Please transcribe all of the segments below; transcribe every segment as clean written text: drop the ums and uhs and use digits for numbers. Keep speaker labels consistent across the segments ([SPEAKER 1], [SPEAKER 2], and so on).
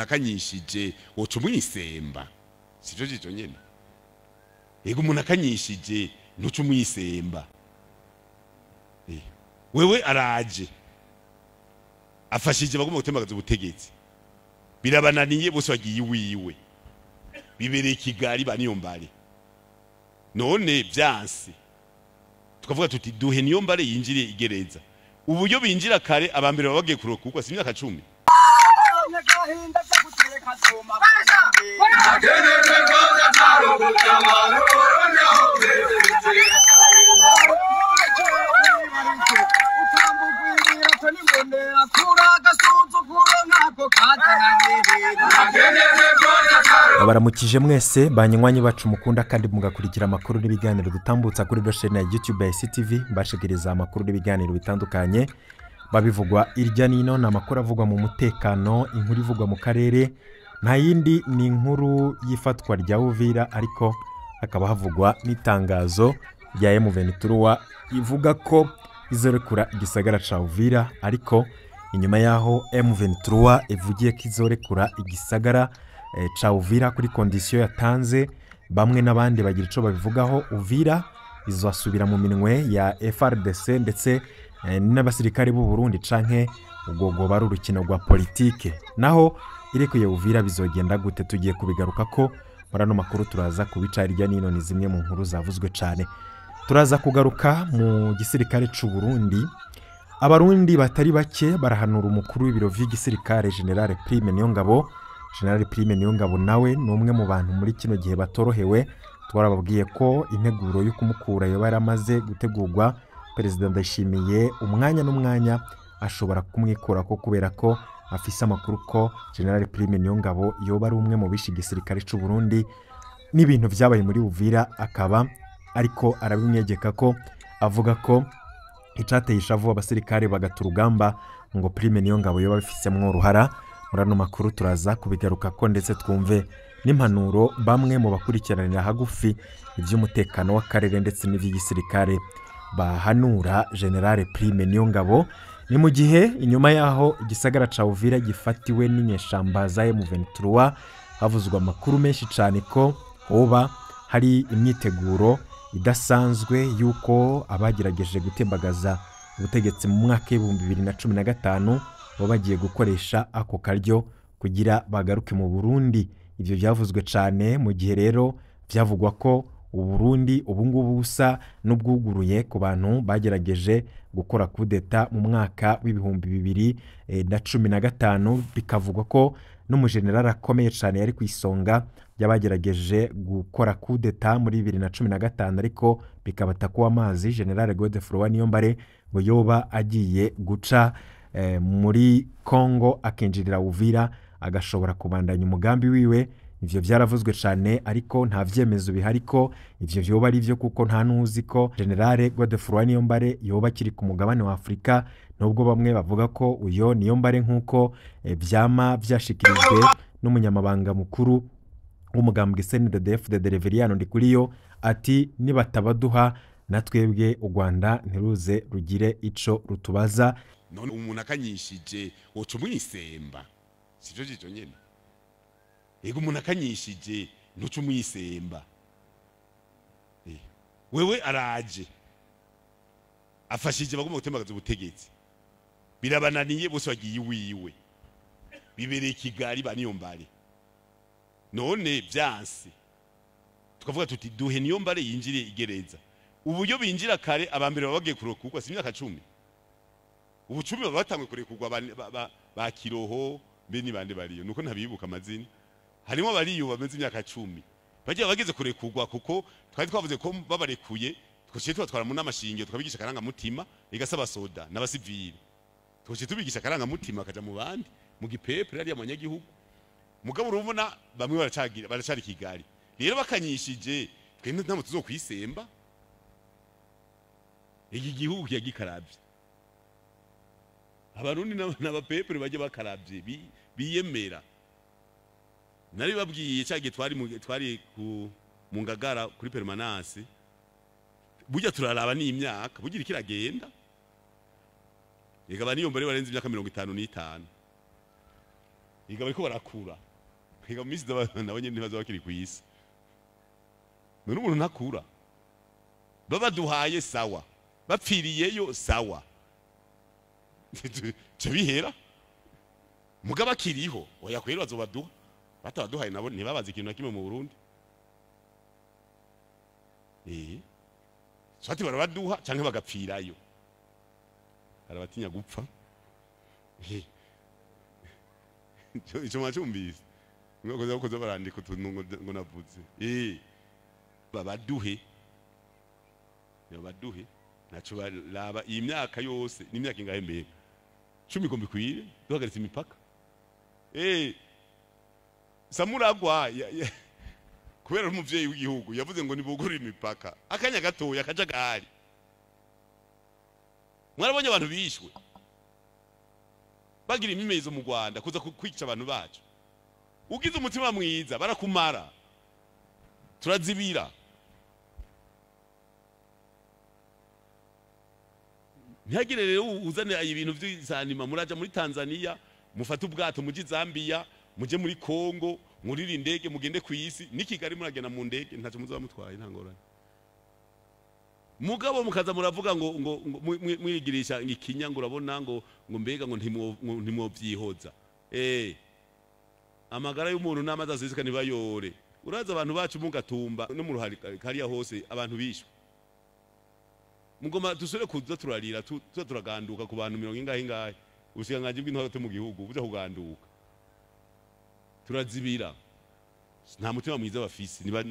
[SPEAKER 1] Umuntu akanyishije woca umwisemba, sivyo jijo nyene? Yego, umuntu akanyishije ntuca umwisemba. Wewe araje afashije bagomba gutembagaza ubutegetsi, birabananiye, bose bagiye iwiwe, bibereye Kigali ba Niyombare. None vyanse, tukavuga tuti duhe Niyombare yinjire igereza. Uburyo binjira kare, abambere baba bagiye kurokurwa, si imyaka 10.
[SPEAKER 2] Baramukije mwese banywanyi bacu mukunda kandi mugakurikira amakuru n'ibiganiro dutambutsa kuri chaîne ya YouTube ya CTV. Mbashikiriza amakuru n'ibiganiro bitandukanye babivugwa irya nino, na makuru avugwa mu mutekano, inkuru ivugwa mu karere, nta yindi ni inkuru yifatwa rya Uvira, ariko hakaba havugwa n'itangazo rya M23 ivuga ko izorekura igisagara ca Uvira. Ariko inyuma yaho M23 ivugiye ko izorekura igisagara ca Uvira kuri condition yatanze, bamwe n'abandi bagira ico babivugaho. Uvira izasubira mu minwe ya FRDC ndetse n'abasirikare b'u Burundi, canke ubwo goba ari urukino rwa politike? Naho irekuye Uvira bizogenda gute? Tugiye kubigaruka ko muri ano makuru, turaza kubica irya nino. Ni zimwe mu nkuru zavuzwe cane. Turaza kugaruka mu gisirikare c'u Burundi. Abarundi batari bake barahanura umukuru w'ibiro vy'igisirikare, General Prime Niyongabo. General Prime Niyongabo nawe ni umwe mu bantu muri kino gihe batorohewe. Twarababwiye ko integuro yo kumukura yoba yaramaze gutegurwa. Perezida Ndayishimiye umwanya n'umwanya ashobora kumwikura ko, kubera ko afise amakuru ko General Prime Niyongabo yoba ari umwe mu bishe igisirikare c'u Burundi n'ibintu vyabaye muri Uvira, akaba ariko arabimwegeka ko avuga ko icateye ishavu abasirikare bagata urugamba ngo Prime Niyongabo yoba bifisemwo uruhara. Muri ano makuru turaza kubigaruka ko, ndetse twumve n'impanuro bamwe mu bakurikiranira hagufi ivy'umutekano w'akarere ndetse n'ivy'igisirikare bahanura General Prime Niyongabo. Ni mu gihe inyuma yaho igisagara ca Uvira gifatiwe n'inyeshamba za M23, havuzwe amakuru menshi cyane ko hoba hari imyiteguro idasanzwe yuko abagerageje gutembagaza ubutegetsi mu mwaka w'2015 baba bagiye gukoresha ako karyo kugira bagaruke mu Burundi. Ivyo byavuzwe cyane mu gihe rero byavugwa ko Uburundi ubungubu busa n'ubwuguruye ku bantu bagerageje gukora kudeta mu mwaka w'2015, bikavugwa ko n'umujenerali akomeye cyane yari ku isonga y'abagerageje gukora kudeta muri 2015, ariko bikabata kuwa amazi, General Godefroid Niyombare, ngo yoba agiye guca muri Congo akinjirira Uvira, agashobora kubandanya umugambi wiwe. Ivyo vyaravuzwe cyane, ariko nta vyemezo bihari ko ivyo vyoba ari vyo, kuko nta nuzi ko General Godefroid Niyombare yoba akiri ku mugabane wa Afrika, nubwo bamwe bavuga ko uyo Niyombare, nkuko vyama vyashikirijwe n'umunyamabanga mukuru w'umugambwe CNDD-FDD Reveriyano Ndikuriyo, ati nibatabaduha natwebwe u Rwanda ntiruze rugire ico rutubaza.
[SPEAKER 1] None umuntu akanyishije woca umwisemba, sivyo jijo nyene? Yego, umuntu akanyishije ntuca umwisemba. Wewe araje afashije bagomba gutembagaza ubutegetsi, birabananiye, bose bagiye iwiwe, bibereye Kigali ba Niyombare. None vyanse, tukavuga tuti duhe Niyombare yinjire igereza. Uburyo binjira kare, abambere baba bagiye kurokurwa, si imyaka 10. Ubucumi baba batanguye kurekurwa, ba Kiroho mbe ni bande bariyo, nuko ntabibuka amazina. Harimo bariyo bamaze imyaka 10 bagiye bageze kurekurwa, kuko twari twavuze ko babarekuye twociye tubatwara mu n'amashingiro, tukabigisha akarangamutima igasaba soda n'abasivili, twociye tubigisha akarangamutima akaja mu bandi mu gipepere hariya mu banyagihugu. Mugabo urabona bamwe baracagira, baracari Kigali. Rero bakanyishije, twe ntabwo tuzokwisemba. Iki gihugu kiyagikaravye, Abarundi n'abapepere bajye bakaravye biyemera. Nari babwiye cyagiye twari ku mu Ngagara kuri permanence, burya turaraba ni imyaka bugira ikiragenda. Ega ba Niyombare barenze imyaka 55. Iga bariko barakura. Iga mu minsi nabo nyene ntibazoba bakiri kw'isi. None umuntu ntakura. Babaduhaye sawa, bapfiriyeyo sawa, ca bihera. Mugabo akiriho, oya kweri, bazobaduha. Batabaduhaye nabo ntibabaze ikintu na kimwe mu Burundi. Soit barabaduha canke bagapfirayo. Hari abatinya gupfa. Ico mwacumvise, mwakoze bakoze barandika utuntu ngo navuze. Babaduhe, babaduhe, ntaco baraba. Iyi myaka yose ni imyaka ingahe mbega? 10 igomba ikwire duhagaritse imipaka. Samuragwa kubera ari umuvyeyi w'igihugu yavuze ngo nibugurure imipaka akanya gatoya, akajagari. Mwarabonye abantu bishwe bagira imimezo mu Rwanda kuza kwica abantu bacu. Ugize umutima mwiza barakumara. Turazibira. Ntihagire rero uzane ibintu vy'izanima. Muraja muri Tanzania, mufate ubwato muje Zambia, muje muri Congo, murire indege mugende ku isi. Ni Kigali muragenda mu ndege, ntacyo muzoba mutwaye, nta ngorane. Mugabo mukaza muravuga ngo mwigirisha ikinya, ngo urabona ngo mbega ngo ntimwovyihoza. Amagara y'umuntu n'amazi aseseka ntibayore. Uraza abantu bacu mu Gatumba no mu Ruhari kariya hose abantu bishwe. Mugoma dusubire kuza turarira, tuza turaganduka ku bantu mirongo ingahe ingahe. Ubushikiranganji bw'intwaro mu gihugu buja kuganduka. Turazibira. Nta mutima mwiza bafise. Niba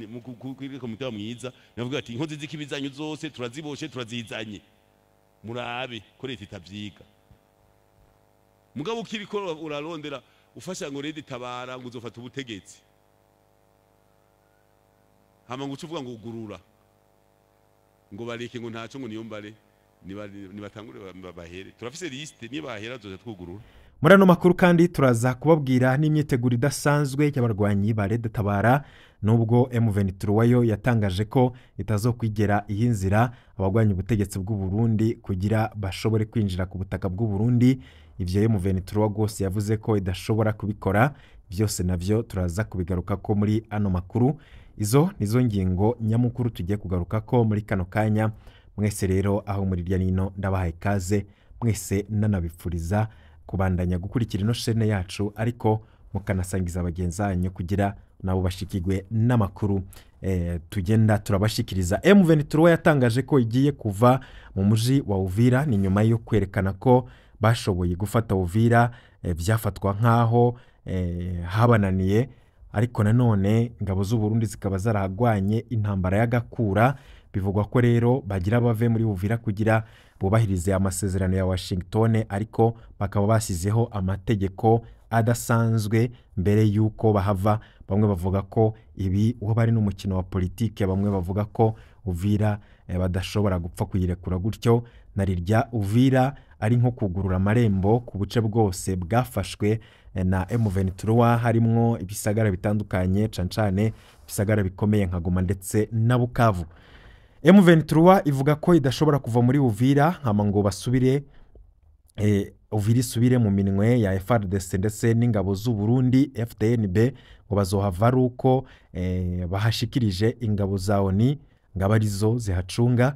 [SPEAKER 1] kwirika umutima mwiza navuga ati inkozi z'ikibizanyo zose turaziboshe, turazizanye, murabe ko leta itavyiga. Mugabo ukiriko urarondera ufasha ngo leta itabara, ngo uzofata ubutegetsi, hama ngo ucuvuga ngo ugurura, ngo bareke, ngo ntaco, ngo niyo mbare nibatangure bahere. Turafise liste, niba bahera tuzoja twugurura.
[SPEAKER 2] Muri ano makuru kandi turaza kubabwira n'imyiteguro idasanzwe y'abarwanyi ba Red Tabara, nubwo M23 yo yatangaje ko itazokwigera iyi nzira abagwanya ubutegetsi bw'u Burundi kugira bashobore kwinjira ku butaka bw'u Burundi. Ivyo M23 rwose yavuze ko idashobora kubikora. Byose navyo turaza kubigaruka ko muri ano makuru. Izo nizo ngingo nyamukuru tugiye kugaruka ko muri kano kanya. Mwese rero aho muri irya nino ndabahaye ikaze mwese, nanabipfuriza kubandanya gukurikira ino shene yacu, ariko mukanasangiza bagenzi banyu kugira nabo bashikirwe n'amakuru tugenda turabashikiriza. M23 yatangaje ko igiye kuva mu muji wa Uvira. Ni nyuma yo kwerekana ko bashoboye gufata Uvira, byafatwa nkaho habananiye, ariko nanone ingabo z'u Burundi zikaba zarahagwanye intambara y'agakura. Bivugwa ko rero bagira bave muri Uvira kugira bubahirize amasezerano ya Washington, ariko bakaba basizeho amategeko adasanzwe mbere y'uko bahava. Bamwe bavuga ko ibi uwo bari n'umukino wa politike, bamwe bavuga ko Uvira badashobora gupfa kuyirekura gutyo, na rirya Uvira ari nko kugurura amarembo ku buce bwose bwafashwe na M23, harimwo ibisagara bitandukanye, cane cane ibisagara bikomeye nka Goma ndetse na Bukavu. M23 ivuga ko idashobora kuva muri Uvira hama ngo basubire Uvira isubire mu minwe ya FARDC ndetse n'ingabo z'u Burundi FDNB, ngo bazohava ari uko bahashikirije ingabo za ONU ngaba arizo zihacunga.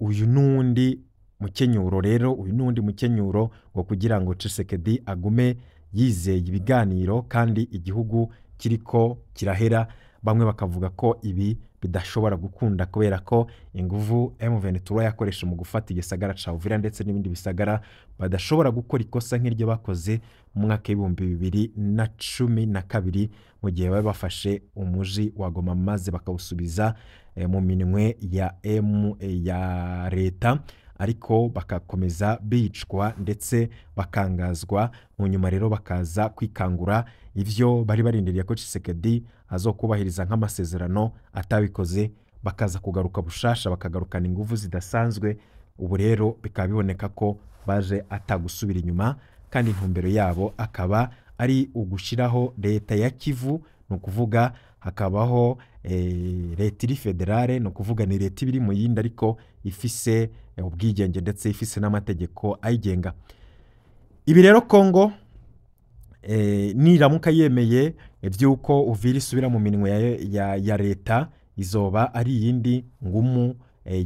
[SPEAKER 2] Uyu nundi mukenyuro rero, uyu nundi mukenyuro ngo kugira ngo Tshisekedi agume yizeye ibiganiro kandi igihugu kiriko kirahera. Bamwe bakavuga ko ibi bidashobora gukunda kubera ko inguvu M23 yakoresha mu gufata igisagara ca Uvira ndetse n'ibindi bisagara, badashobora gukora ikosa nk'iryo bakoze mu mwaka w'2012 mu gihe bari bafashe umuji wa Goma maze bakawusubiza mu minwe ya M ya leta, ariko bakakomeza bicwa ndetse bakangazwa. Mu nyuma rero bakaza kwikangura ivyo bari barindiriye ko Tshisekedi azokubahiriza nk'amasezerano atabikoze, bakaza kugaruka bushasha, bakagarukana inguvu zidasanzwe. Ubu rero bikaba biboneka ko baje atagusubira inyuma, kandi intumbero yabo akaba ari ugushiraho leta ya Kivu, ni ukuvuga hakabaho leta iri fédérale, ni ukuvuga ni leta ibiri mu yindi ariko ifise ubwigenge ndetse ifise n'amategeko ayigenga. Ibi rero Kongo Niramuka yemeye ivyuko Uvira isubira mu minwe ya leta, izoba ari iyindi ngumu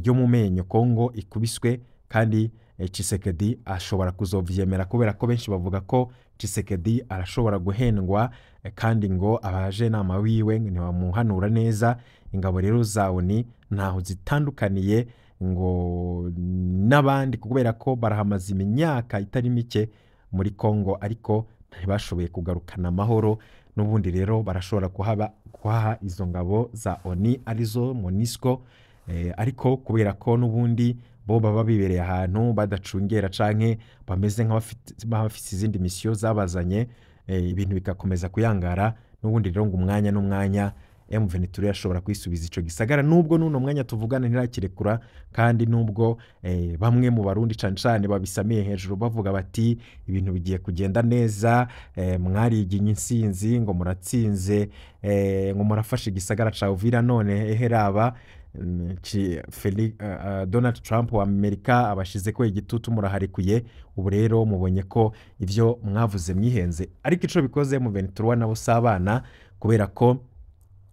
[SPEAKER 2] yo mu menyo Kongo ikubiswe, kandi Tshisekedi ashobora kuzovyemera, kubera ko benshi bavuga ko Tshisekedi arashobora guhendwa, kandi ngo abaje nama wiwe ntibamuhanura neza. Ingabo rero za ONU ntaho zitandukaniye ngo n'abandi, kubera ko barahamaze imyaka itari mike muri Kongo, ariko ntibashoboye kugarukana amahoro. N'ubundi rero barashobora kuhaha izo ngabo za ONU arizo MONUSCO, ariko kubera ko n'ubundi bo baba bibereye ahantu badacungera canke bameze nk'abafite izindi misiyo zabazanye, ibintu bigakomeza kuyangara. N'ubundi rero ngo umwanya n'umwanya M23 yashobora kwisubiza ico gisagara, nubwo n'uno mwanya tuvugana ntirakirekura, kandi nubwo bamwe mu Barundi cane cane babisamiye hejuru bavuga bati ibintu bigiye kugenda neza, mwariginye insinzi ngo muratsinze, ngo murafashe igisagara ca Uvira, none eheraba Donald Trump wa Amerika abashize ko igitutu, muraharikuye. Ubu rero mubonye ko ivyo mwavuze mwihenze. Ariko ico bikoze M23 nabo sabana, kubera ko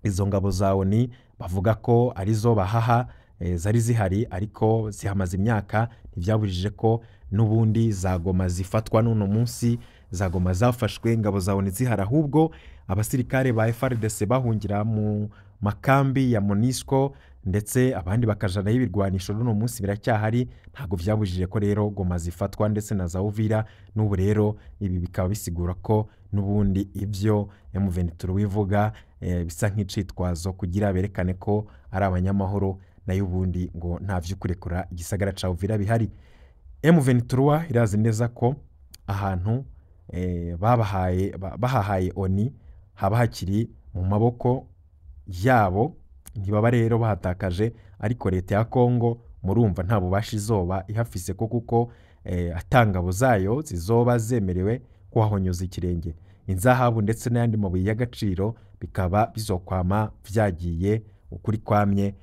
[SPEAKER 2] izo ngabo za ONU bavuga ko arizo bahaha, zari zihari ariko zihamaze imyaka, ntivyabujije ko n'ubundi zagoma zifatwa. N'uno munsi zagoma zafashwe ingabo za ONU zihari, ahubwo abasirikare ba FARDC bahungira mu makambi ya MONUSCO, ndetse abandi bakajanayo ibirwanisho. N'uno munsi biracyahari, ntabwo vyabujije ko rero Goma zifatwa ndetse na za Uvira. N'ubu rero ibi bikaba bisigura ko n'ubundi ivyo M23 ivuga bisa nk'icitwazo kugira berekane ko ari abanyamahoro, nayo ubundi ngo nta vy'ukurekura igisagara ca Uvira bihari. M23 irazi neza ko ahantu bahahaye ONU haba hakiri mu maboko yabo, ntibaba rero bahatakaje. Ariko leta ya Kongo murumva nta bubasha izoba ihafise ko, kuko atangabo zayo zizoba zemerewe kuhahonyoza ikirenge. Inzahabu ndetse n'ayandi mabuye y'agaciro bikaba bizokwama vyagiye ukuri kwamye.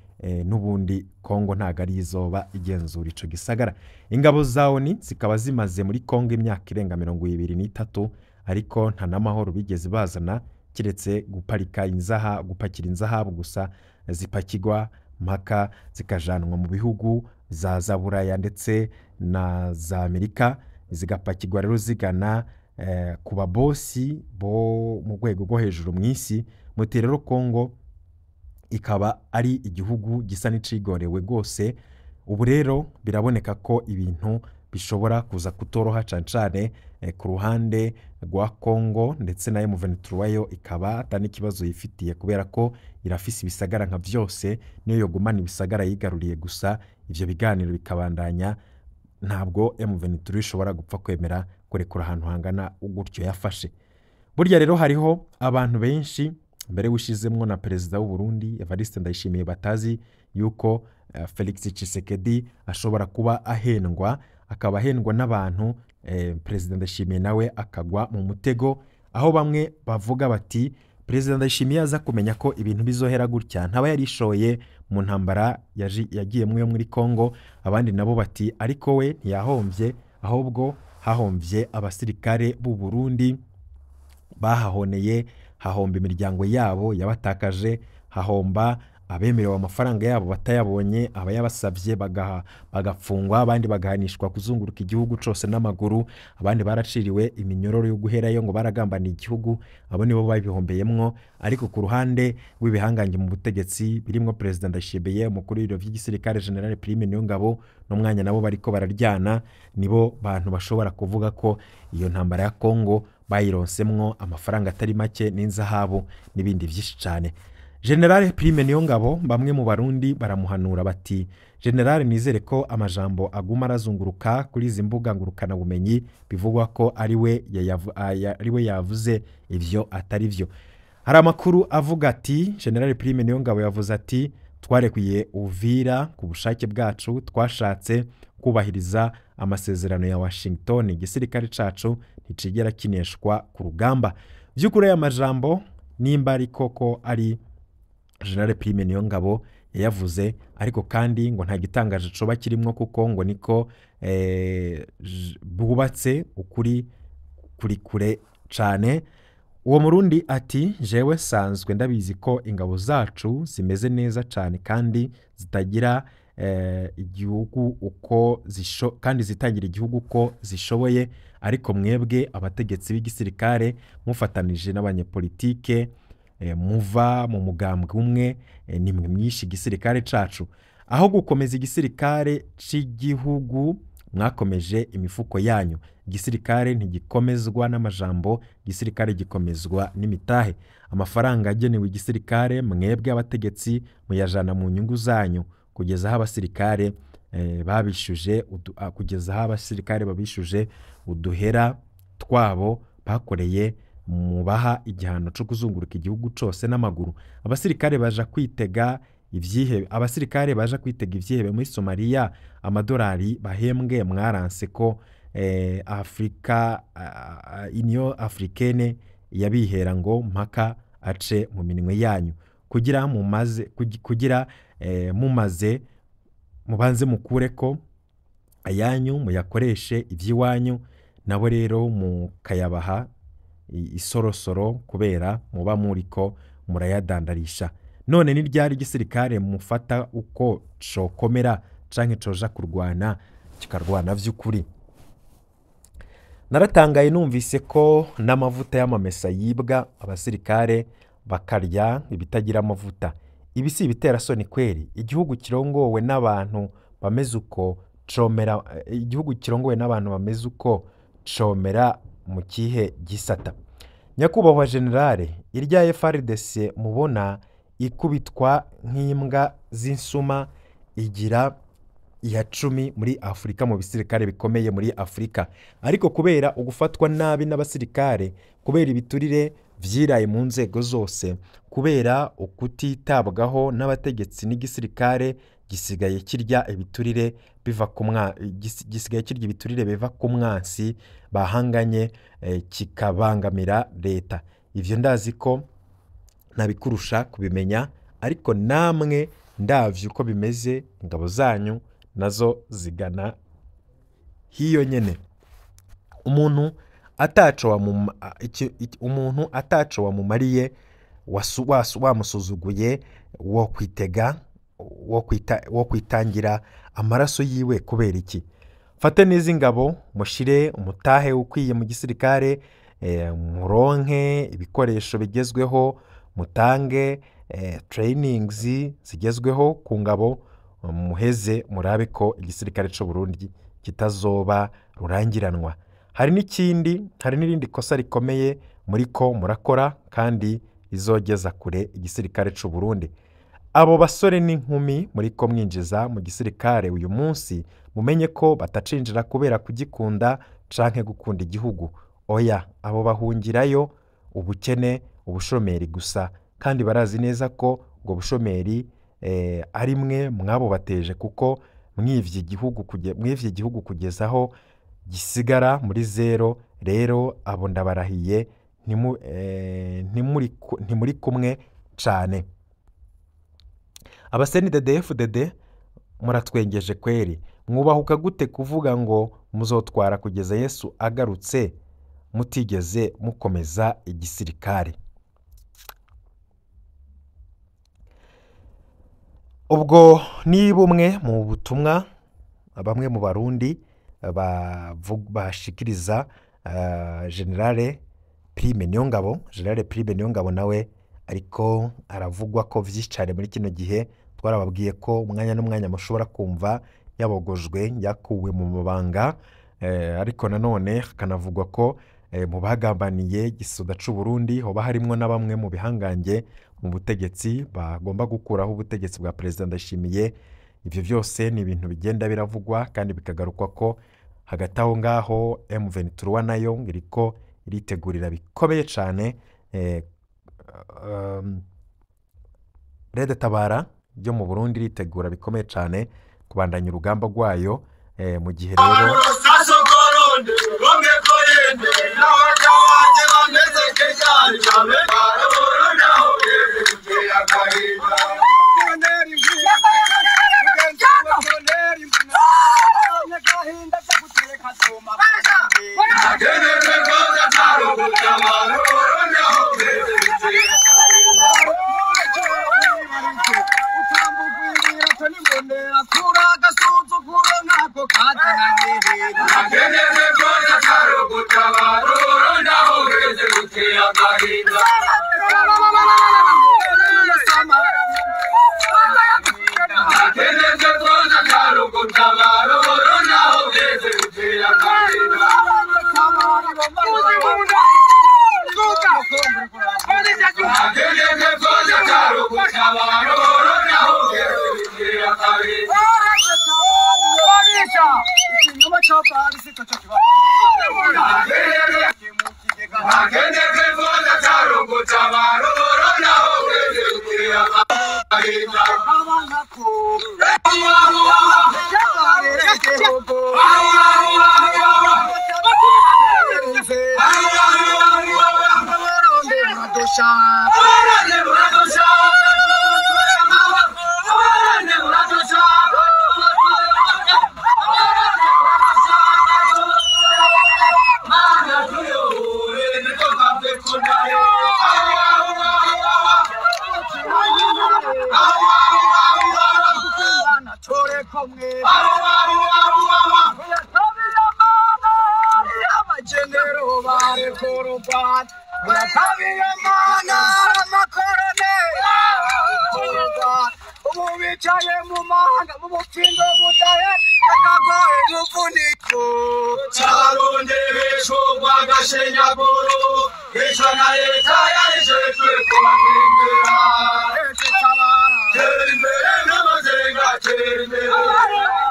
[SPEAKER 2] N'ubundi Kongo ntago ari izoba igenzura ico gisagara. Ingabo za ONU zikaba zimaze muri Kongo imyaka irenga 23, ariko nta n'amahoro bigeze bazana, kiretse guparika inzaha, gupakira inzahabu gusa, zipakirwa mpaka zikajanwa mu bihugu za Buraya ndetse na za Amerika, zigapakirwa rero zigana ku babosi bo mu rwego rwo hejuru mu isi. Muti rero Kongo ikaba ari igihugu gisa n'icigorewe rwose. Ubu rero biraboneka ko ibintu bishobora kuza kutoroha cane cane ku ruhande rwa Kongo, ndetse na M23 yo ikaba atari ikibazo yifitiye, kubera ko irafise ibisagara nka vyose, niyo yogumana ibisagara yigaruriye gusa, ivyo biganiro bikabandanya, ntabwo M23 ishobora gupfa kwemera kurekura ahantu hangana gutyo yafashe. Burya rero hariho abantu benshi mbere wishizemwo na perezida w'u Burundi Evariste Ndayishimiye batazi yuko Felix Tshisekedi ashobora kuba ahendwa, akaba ahendwa n'abantu, perezida Ndayishimiye nawe akagwa mu mutego, aho bamwe bavuga bati perezida Ndayishimiye aza kumenya ko ibintu bizohera gutya ntaba yarishoye mu ntambara yagiyemwo yo muri Kongo. Abandi nabo bati ariko we ntiyahombye, ahubwo hahombye abasirikare b'u Burundi bahahoneye, hahomba imiryango yabo yabatakaje, hahomba abemerewe amafaranga yabo batayabonye, abayabasavye bagafungwa, abandi bagahanishwa kuzunguruka igihugu cose n'amaguru, abandi baraciriwe iminyororo yo guherayo ngo baragambaniye igihugu, abo nibo babihombeyemwo. Ariko ku ruhande rw'ibihangange mu butegetsi birimwo perezida Ndayishimiye, umukuru w'ibiro vy'igisirikare General Prime Niyongabo, n'umwanya nabo bariko bararyana, nibo bantu bashobora kuvuga ko iyo ntambara ya Kongo bayironsemwo amafaranga atari make n'inzahabu n'ibindi vyinshi cane. General Prime Niyongabo, bamwe mu Barundi baramuhanura bati General, nizere ko amajambo aguma arazunguruka kuri izi mbuga ngurukana bumenyi bivugwa ko ari we yavuze ivyo atari vyo. Hari amakuru avuga ati General Prime Niyongabo yavuze ati twarekuye Uvira ku bushake bwacu, twashatse kubahiriza amasezerano ya Washington, igisirikare cacu nticigera kineshwa ku rugamba. Vy'ukuri aya majambo nimba ari koko ari General Prime Niyongabo yayavuze, ariko kandi ngo nta gitangaje coba kirimwo, kuko ngo niko bubatse ukuri kuri kure cane. Uwo murundi ati jewe sanzwe ndabizi ko ingabo zacu zimeze neza cane kandi zitagira igihugu uko kandi zitangira igihugu uko zishoboye, ariko mwebwe abategetsi b'igisirikare mufatanije n'abanyepolitike muva mu mugambwe umwe, nimwe mwishe igisirikare cacu. Aho gukomeza igisirikare c'igihugu mwakomeje imifuko yanyu. Igisirikare ntigikomezwa n'amajambo, igisirikare gikomezwa n'imitahe. Amafaranga agenewe igisirikare mwebwe abategetsi muyajana mu nyungu zanyu kugeza aho abasirikare babishuje kugeza aho abasirikare babishuje uduhera twabo bakoreye, mubaha igihano cyo kuzunguruka igihugu cose n'amaguru. Abasirikare baja kwitega ivyihebe, abasirikare baja kwitega ivyihebe muri Somalia, amadolari bahembwe mwaranse ko Afrika Union Africaine yabihera ngo mpaka ace mu minwe yanyu kugira mumaze kugira mumaze mubanze mukureko ayanyu muyakoreshe ivy'iwanyu, nabo rero mukayabaha isorosoro kubera muba muriko murayadandarisha. None ni ryari igisirikare mufata uko cokomera canke coja kurwana kikarwana vy'ukuri? Naratangaye numvise ko n'amavuta y'amamesa yibwa abasirikare bakarya ibitagira amavuta. Ibi si ibitera soni kweri? Igihugu kirongowe n'abantu bameze uko comera, igihugu kirongowe n'abantu bameze uko comera mu kihe gisata? Nyakubahwa generale, irya FARDC mubona ikubitwa nk'imbwa z'insuma igira iya 10 muri Afrika mu bisirikare bikomeye muri Afrika, ariko kubera ugufatwa nabi n'abasirikare, kubera ibiturire vyiraye mu nzego zose, kubera ukutitabwaho n'abategetsi n'igisirikare gisigaye kirya ibiturire biva ku gisigaye kirya ibiturire biva ku mwansi bahanganye, kikabangamira leta. Ivyo ndazi ko nabikurusha kubimenya, ariko namwe ndavye uko bimeze, ingabo zanyu nazo zigana hiyo nyene. Umuntu umuntu ataco wamumariye wamusuzuguye wo kwitega wo kwitangira amaraso yiwe kubera iki? Fate neza ingabo, mushire umutahe ukwiye mu gisirikare, muronke ibikoresho bigezweho, mutange trainings zigezweho ku ngabo, muheze murabe ko igisirikare c'u Burundi kitazoba rurangiranwa. Hari n'ikindi, hari n'irindi kosa rikomeye muriko murakora kandi izogeza kure igisirikare c'u Burundi. Abo basore n'inkumi muriko mwinjiza mu gisirikare uyu munsi, mumenye ko batacinjira kubera kugikunda canke gukunda igihugu. Oya, abo bahungirayo ubukene, ubushomeri gusa, kandi barazi neza ko ubwo bushomeri ari mwe mwabo bateje, kuko mwivye igihugu kugezaho gisigara muri zero. Rero abo ndabarahiye ntimuri kumwe cane. Abaseni DDFDD muratwengeje kweri, mwubahuka gute kuvuga ngo muzotwara kugeza Yesu agarutse mutigeze mukomeza igisirikare? Ubwo ni bumwe mu butumwa bamwe mu Barundi bashikiriza Generale Prime Niyongabo. Generale Prime Niyongabo nawe ariko aravugwa ko vyicare muri kino gihe. Twarababwiye ko umwanya n'umwanya mushobora kumva yabogojwe, yakuwe mu mabanga, ariko nanone hakanavugwa ko mu bagambaniye gisoda c'u Burundi hoba harimwo na bamwe mu bihangange mu butegetsi bagomba gukuraho ubutegetsi bwa President Ndayishimiye. Ivyo vyose ni ibintu bigenda biravugwa kandi bikagarukwa ko hagati aho ngaho M23 nayo iriko iritegurira bikomeye cane. Red Tabara ryo mu Burundi ritegura bikomeye cane kubandanya urugamba rwayo, mu gihe rero
[SPEAKER 3] Tera imbere n'amazenga, tera imbere.